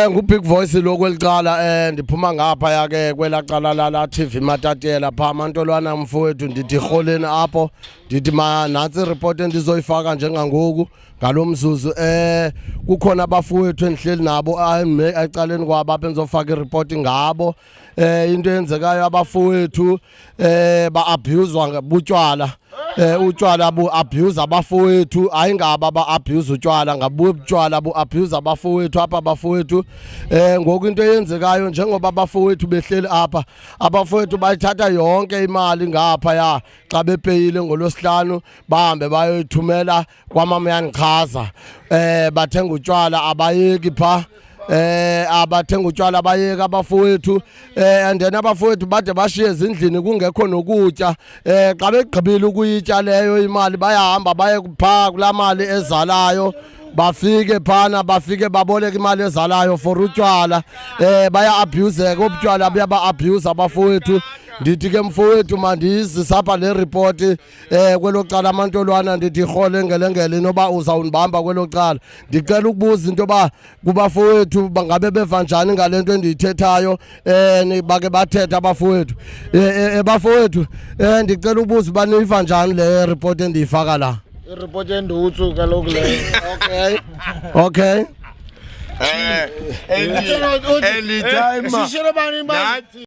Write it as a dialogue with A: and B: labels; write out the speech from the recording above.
A: Ngu-Big Voice lo kwelicala, ndiphuma ngapha yake kwelaa cala la TV Matatiela pha amantolwana mfowethu. Ndithi rholeni apho, ndithi ma nantsi iripoti endizoyifaka njengangoku ngalo mzuzu. Kukhona abafowethu endihleli nabo ecaleni kwabo apha endizofaka iripoti ngabo. Into eyenzekayo, abafowethu ba-abuzwa butywala, utywala bu-abuse abafowethu. Ayingaba ba-abuse utywala, ngabutywala bu-abuse abafowethu apha abafowethu. Ngoku into eyenzekayo, njengoba abafowethu behleli apha, abafowethu bayithatha yonke imali ngapha ya xa bepeyile ngolwesihlanu, bahambe bayoyithumela kwamama uyandichaza, bathenga utywala, abayeki pha. Abathenga utywala bayeka abafowethu, and then abafowethu bade bashiye ezindlini kungekho nokutya. Xa begqibile ukuyitya leyo imali, bayahamba baye phaa kulaa mali ezalayo, bafike phana, bafike baboleka imali ezalayo for utywala. Baya abuseka obutywala, buyaba abuse abafowethu. Ndithi ke mfowethu, mandiyizise apha le ripoti kwelo cala amantolwana. Ndithi rhole ngelengele inoba uzawundibamba kwelo cala. Ndicela ukubuza into yoba kubafowethu bangabe beva njani ngale nto endiyithethayo. Bake bathetha abafowethu. Bafowethu, ndicela ukubuza uba niyiva njani le ripoti endiyifaka la?
B: Iripoti endutsu kaloku leyo.
A: Okay.
C: Anytime.
B: Sishele bani bani?
C: Nathi.